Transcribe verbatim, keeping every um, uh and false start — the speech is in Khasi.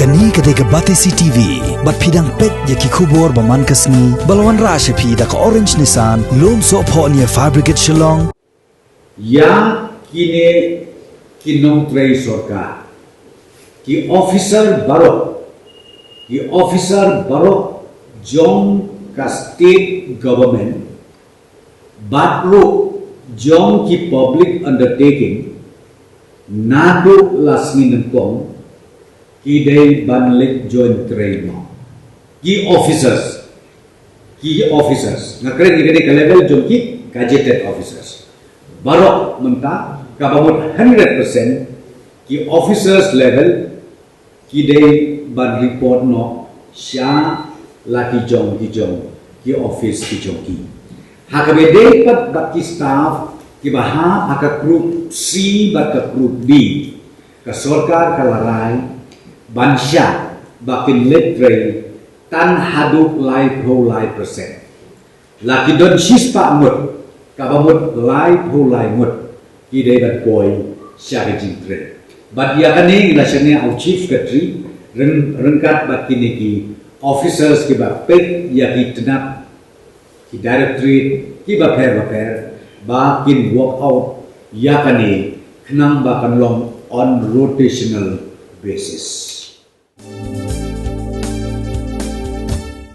Kane ka dei ka Batesi T V, bad phi dang peit ïa ki khubor ba man ka sngi, ba la wanrah sha phi da ka Orange Nissan, Lumsohphoh near Fire Brigade Shillong. Ïa kine ki nongtrei sorkar, ki officer baroh, ki officer baroh jong ka state government, bad ruh jong ki public undertaking, naduh la sngi nyngkong, ki dei ban leit join trei noh. Ki officers, ki officers, nga kren ïa kane ka level jong ki gazetted officers, baroh mynta, kaba mut hundred percent ki officers level, ki dei ban report noh sha la ki jong ki jong, ki office ki jong ki. Ha kaba ïadei pat bad ki staff kiba hap ha ka group C bad ka group D, ka sorkar ka la rai ban shah ba kin leit trei tang haduh laiphew lai percent. La ki don shispah ngut, kaba mut laiphew lai ngut ki dei ban poi sha ka jingtrei. Bad ïa kane ngi la shaniah ha u Chief Secretary, ryng-, ryngkat bad kine ki officers kiba peit ïa ki tnat, ki directorate kiba pher bapher, ba kin work out ïa kane, khnang ba kan long on rotational basis.